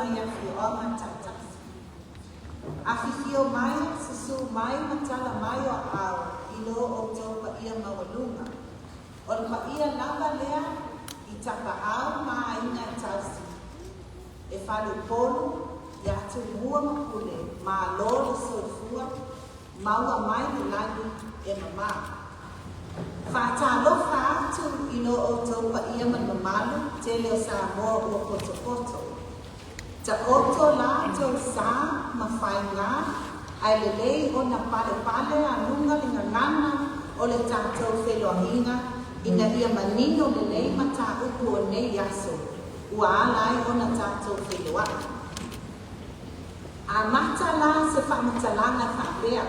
mai afioaga taitasi. Afifio mai, susu mai ma tala mai o aao i lo outou paia maualuga. O le paia lava lea i Tapaau ma aiga e tausi, e faleupolu ia Tumua ma Pule, malo le soifua, maua mai le lagi e mama. Faatalofa atu i lo outou paia ma le mamalu tele o Samoa ua potopoto. Taoto la tou sa ma faiga, ae lelei ona palepale a luga le gagana o le tatou feiloaiga ina ia manino lelei mataupu o nei aso ua ala ai ona tatou feiloai. Amata la se faamatalaga e faapea,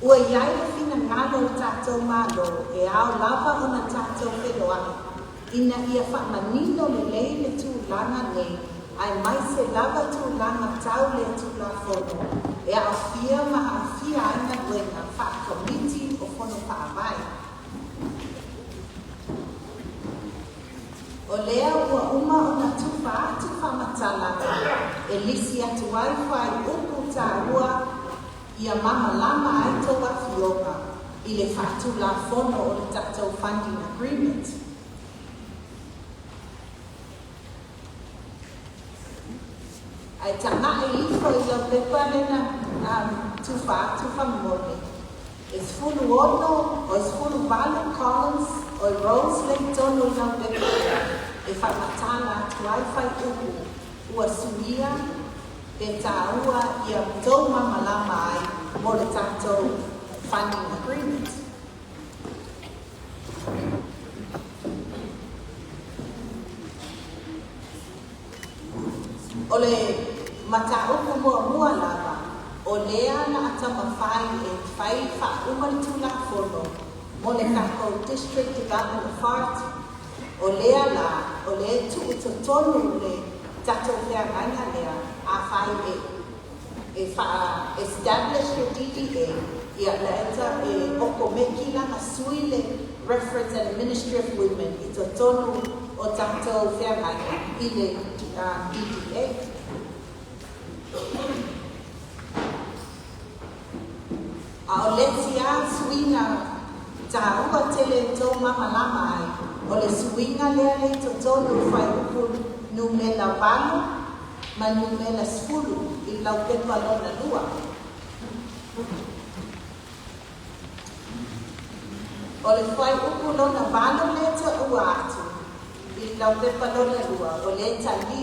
Ua i ai le finagalo o le tatou Malo e ao lava ona tatou feiloai ina ia faamanino lelei le tulaga nei aemaise lava tulaga tau le Tulafono e aofia ma aafia ai galuega faa-Komiti o Fono Faavae. O lea ua uma ona tufa atu faamatalaga e lisi atu ai fuaiupu taua ia mamalama ai tou afioga i le faatulafono o le tatou Funding Agreement. Ae tagai ifo i lau pepa lena tufa atu faamolemole. E 16 o e 18 columns o rows le i totonu i lau pepa lea e faamatala atu ai fuaiupu ua suia pe taua ia tou mamalama ai mo le tatou Funding Agreement. O le mataupu muamua lava, o lea o le a taumafai e fai faauma le Tulafono mo le tatou District Development Authority. O lea la, o lea e tuu i totonu le tatou feagaiga lea, afai e e faa-establish le DDA, ia laeta e okomeki la na sui le reference a le Ministry of Women i totonu o tatou feagaiga i le DDA. A o le isi lava suiga taua tele e tou mamalama ai, o le suiga lea le i totonu o fuaiupu numera 8 ma numera 10 i lau pepa lona lua. O le fuaiupu lona 8 lea taua atu i lau pepa lona lua, o le tali,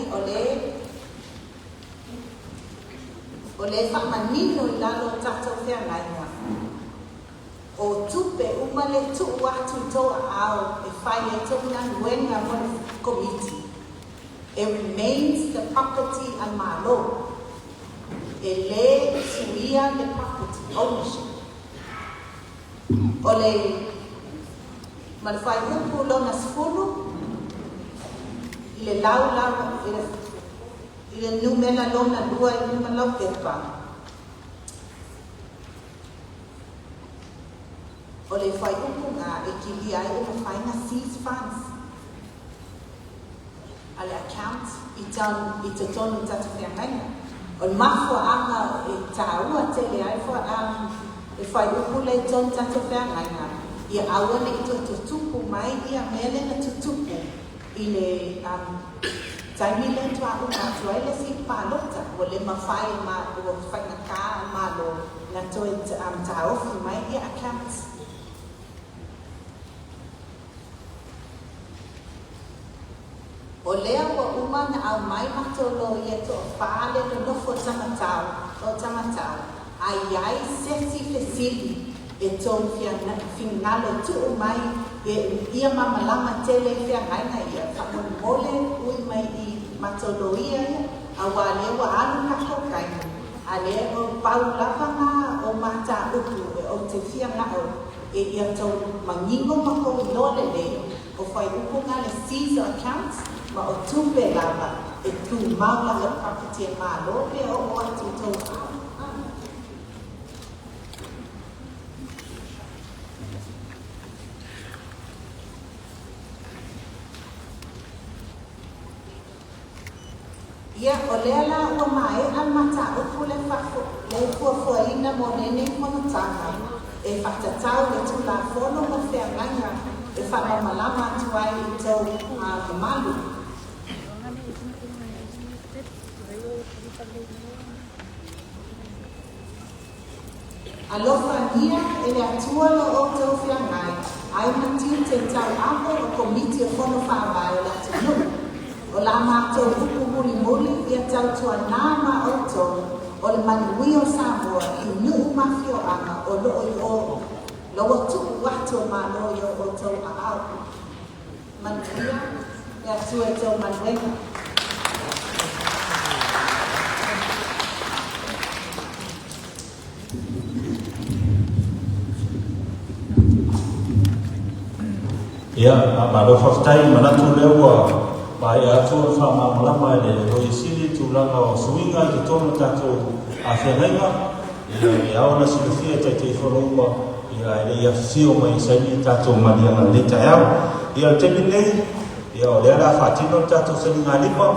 o le faamanino i lalo o tatou feagaiga, o tupe uma le tuu atu i tou aao e fai ai tou galuega mo le Komiti, e remains the property a le Malo. E le suia le property ownership. O le ma le fuaiupu lona 10 i le laulau i le numera lona lua i luma lau pepa, o le fuaiupu lena e kilia ai e mafai ona seize funds a le account i i totonu o tatou feagaiga. O le mafuaaga e taua tele ai le fuaiupu lea i totonu o tatou feagaiga, ia aua ne i toe tutupu mai ia mea lea na tutupu i le taimi lea faatoa uma atu ai le isi palota, ua le mafai e ua faigata i le Malo na toe taofi mai ia accounts. O lea ua uma na aumai matou loia e toafa le nonofo tamatau o tamatau, a i ai se isi fesili e tou finagalo tuu mai e ia mamalama tele i feagaiga ia, faamolemole ui mai i matou loia ia, auā lea ua alu tatou taimi, a lea o pau lava na o mataupu e ou te fia manao e ia tou manino ma tou iloa lelei o fuaiupu na le seize o accounts ma o tupe lava e tumau lava le property a le Malo pe oo atu i tou aao. Ia, o lea la ua maea le mataupu le fuafuaina mo lenei fonotaga e faatatau i le Tulafono mo Feagaiga e faamalamalama atu ai i tou mamalu. Alofagia e le Atua lo outou feagai ai ma tiute tauave o Komiti o Fono Faavae o le atunuu. O la matou upu mulimuli ia tautuana ma outou o le manuia o Samoa i nuu ma afioaga o lo o i o la ua tuu atu e Malo i o outou aao. Manuia le Atua i tou galuega. Ia, malo faafetai, manatu lea ua maea atu ona faamalamalama e le Loia Sili tulaga o suiga i totonu o tatou feagaiga. Ia, e ao ona silafia e Taitaifono uma, ia, ae le i afifio mai e saini le tatou maliaga i lenei taeao. Ia, o le taimi lenei, ia, o lea o le a faatino le tatou sainigalima.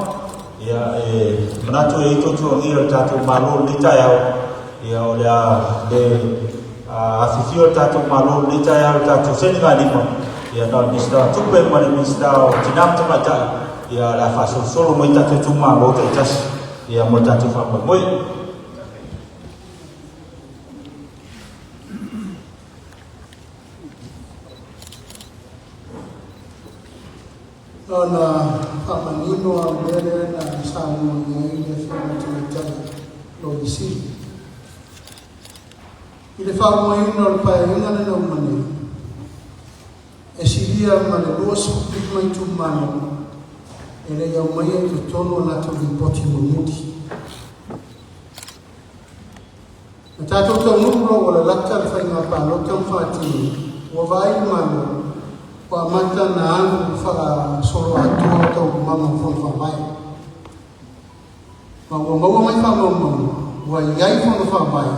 Ia, e manatu e i ai tuatuagia o le tatou Malo i lenei taeao. Ia, o le a le afifio le tatou Malo i lenei taeao i le tatou sainigalima. Ia, na o le Minisita o Tupe ma le Minisita o Tina ma Tamaitai, ia, o le a faasolosolo mai tatou itumalo taitasi, ia, mo le tatou faamoemoe. Ona faamanino a mea lea na saunoa i ai le Afioga i le Tamaitai Loia Sili. I le faaumaina o le Paeaiga lena uma nei, e silia ma le 25 itumalo e le i aumaia i totonu o latou lipoti mulimuli. Na tatou taunuu loa ua lalata le faiga palota ma faatino, ua vaai le Malo ua amata ona alu faasoloatoa taualumaga o Fono Faavae. Ma ua maua mai faamaumauga ua i ai Fono Faavae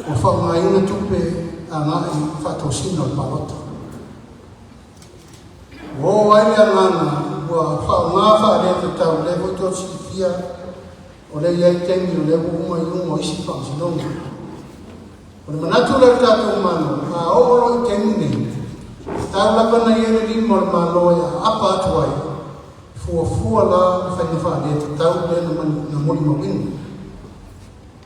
ua faaaogaina tupe agai i faatosina o le palota. Ua oo ai le agaga ua faaaoga faaletatau lea foi tou te silafia O lea e i ai taimi o lea ua uma iuga o isi faamasinoga. O le manatu lea o le tatou Malo, a oo loa i taimi nei, e tau lava ona i ai le lima o le Malo e aapa atu ai, fuafua la le faiga faaletatau lea na molimauina.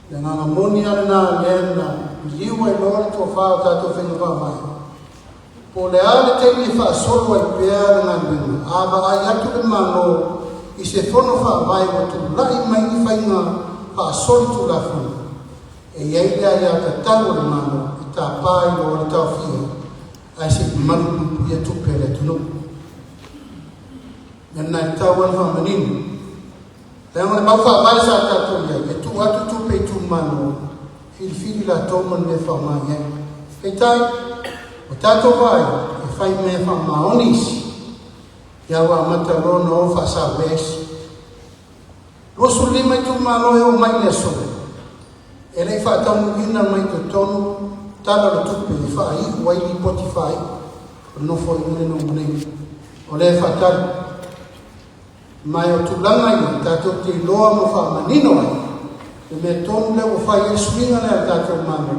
Le agaga moni lava lena lea na liliu ai loa le tofa o tatou faiga faavae. Po o le a le taimi e faasolo ai pea le galuega, a vaai atu le Malo i se fono faavae ua tulai mai ni faiga faasolitulafono, e i ai le aiatatau a le Malo e tapa ai loa le taofia ae se i malupuipuia tupe a le atunuu. Mea lena e tatau ona faamanino. Leaga o le mau faavae sa tatou i ai, e tuu atu tupe i itumalo, filifili latou ma le mea e faaaoga i ai. Peitai, ua tatou vaai, e fai mea faamaoni isi, ia ua amata loa ona o faasauea isi. 25 itumalo e oo mai i le aso, e le i faataunuuina mai totonu Tala o le Tupe e faaiu ai lipoti faaiu o le Nofoaiga lena ua nei. O lea e faatali. Ma o tulaga ia tatou te iloa ma faamanino ai le mea tonu lea ua fai ai le suiga lea a le tatou Malo,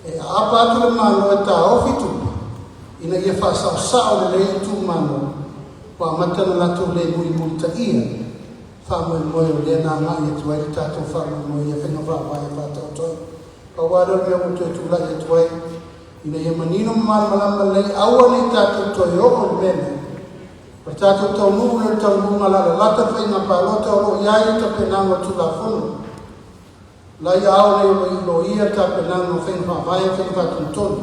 e aapa atu le Malo e taofi tupe ina ia faasaosao lelei itumalo ua amata ona latou le mulimulitaia faamoemoe o lea na agai atu ai le tatou faamoemoe ia faiga faavae e faataoto ai. Pau lava lea o le mea ua ou toe tulai atu ai ina ia manino ma malamalama lelei, aua ne i tatou toe oo i le mea lea. O le tatou taunuu lea o le taunuuga lalalata le faiga palota o lo o i ai le tapenaga o Tulafono la ia ao nei o lo o iloia le tapenaga o faiga faavae ma faiga faatonutonu.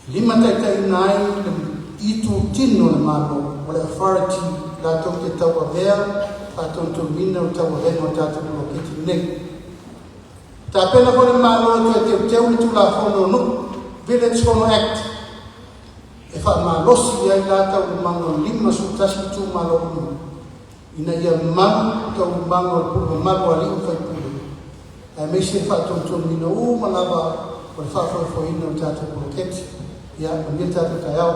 E limataitaiina ai le itutino o le Malo o le authority latou te tauavea faatonutonuina o le tauavega o le tatou poloketi lenei. Tapena foi le Malo e toe teuteu le Tulafono o Nuu, Village Fono Act, e faamalosi i ai la taualumaga o 51 itumalo uma, ina ia malu taualumaga o le pule mamalu a alii ma faipule, aemaise le faatonutonuina uma lava o le faafoefoeina o le tatou poloketi. Ia manuia le tatou taeao.